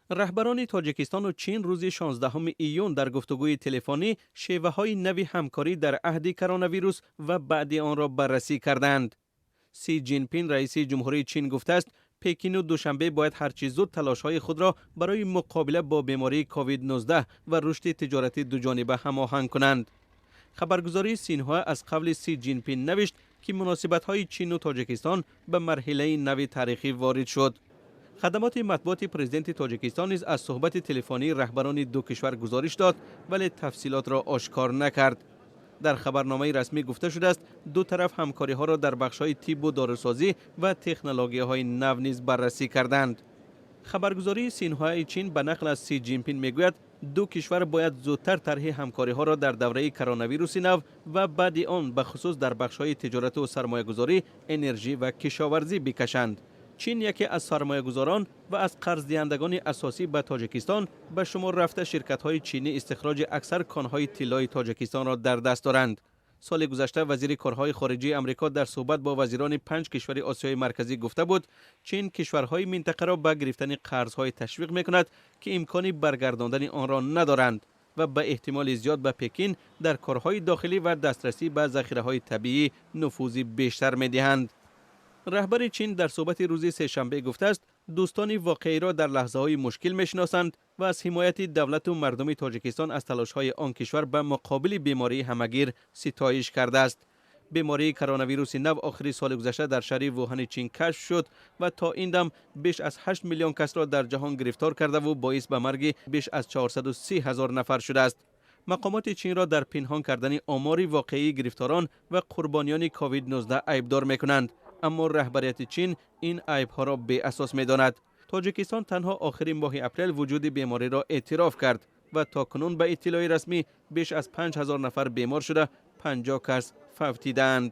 Раҳбарони Тоҷикистону Чин рӯзи 16 июн дар гуфтугӯи телефонӣ шеваҳои нави ҳамкорӣ дар аҳди коронавирус ва баъди онро баррасӣ карданд. Си Ҷинпин, раиси ҷумҳурии Чин, гуфтааст, Пекину Душанбе бояд ҳарчи зуд талошҳои худро барои муқобила бо бемории COVID-19 ва рушди тиҷорати дуҷониба ҳамоҳанг кунанд. Хабаргузории Синҳуа аз қавли Си Ҷинпин навишт, ки муносибатҳои Чину Тоҷикистон ба марҳилаи нави таърихӣ ворид шуд. Хадамоти матбуоти президенти Тоҷикистон низ аз суҳбати телефонии раҳбарони ду кишвар гузориш дод, вале тафсилотро ошкор накард. Дар хабарномаи расмӣ гуфта шудааст, ду тараф ҳамкориҳоро дар бахшҳои тиббу дорусозӣ ва технологияҳои нав низ баррасӣ карданд. Хабаргузории Синҳуаи Чин ба нақл аз Си Ҷинпин мегӯяд, ду кишвар бояд зудтар тарҳи ҳамкориҳоро дар давраи коронавируси нав ва баъди он, бахусус дар бахшҳои тиҷорату сармоягузорӣ, энержӣ ва кишоварзӣ бикашанд. Чин яке аз сармоягузорон ва аз қарздиҳандагони асосӣ ба Тоҷикистон ба шумор рафта, ширкатҳои чинӣ истихроҷи аксар конҳои тиллои Тоҷикистонро дар даст доранд. Соли гузашта вазири корҳои хориҷии Амрико дар суҳбат бо вазирони панҷ кишвари Осиёи Марказӣ гуфта буд, Чин кишварҳои минтақаро ба гирифтани қарзҳое ташвиқ мекунад, ки имкони баргардондани онро надоранд ва ба эҳтимоли зиёд ба Пекин дар корҳои дохилӣ ва дастрасӣ ба захираҳои табиӣ нуфузи бештар медиҳанд. Раҳбари Чин дар суҳбати рӯзи сешанбе гуфтааст, дӯстони воқеиро дар лаҳзаҳои мушкил мешиносанд ва аз ҳимояти давлату мардуми Тоҷикистон аз талошҳои он кишвар ба муқобили бемории ҳамагир ситоиш кардааст. Бемории коронавируси нав охири соли гузашта дар шаҳри Вуҳани Чин кашф шуд ва то ин дам беш аз 8 миллион касро дар ҷаҳон гирифтор кардаву боис ба марги беш аз 430 ҳазор нафар шудааст. Мақомоти Чинро дар пинҳон кардани омори воқеии гирифторон ва қурбониёни COVID-19 айбдор мекунанд, аммо раҳбарияти Чин ин айбҳоро беасос медонад. Тоҷикистон танҳо охири моҳи апрел вуҷуди бемориро эътироф кард ва то кунун ба иттилои расмӣ беш аз 5000 нафар бемор шуда, 50 кас фавтидаанд.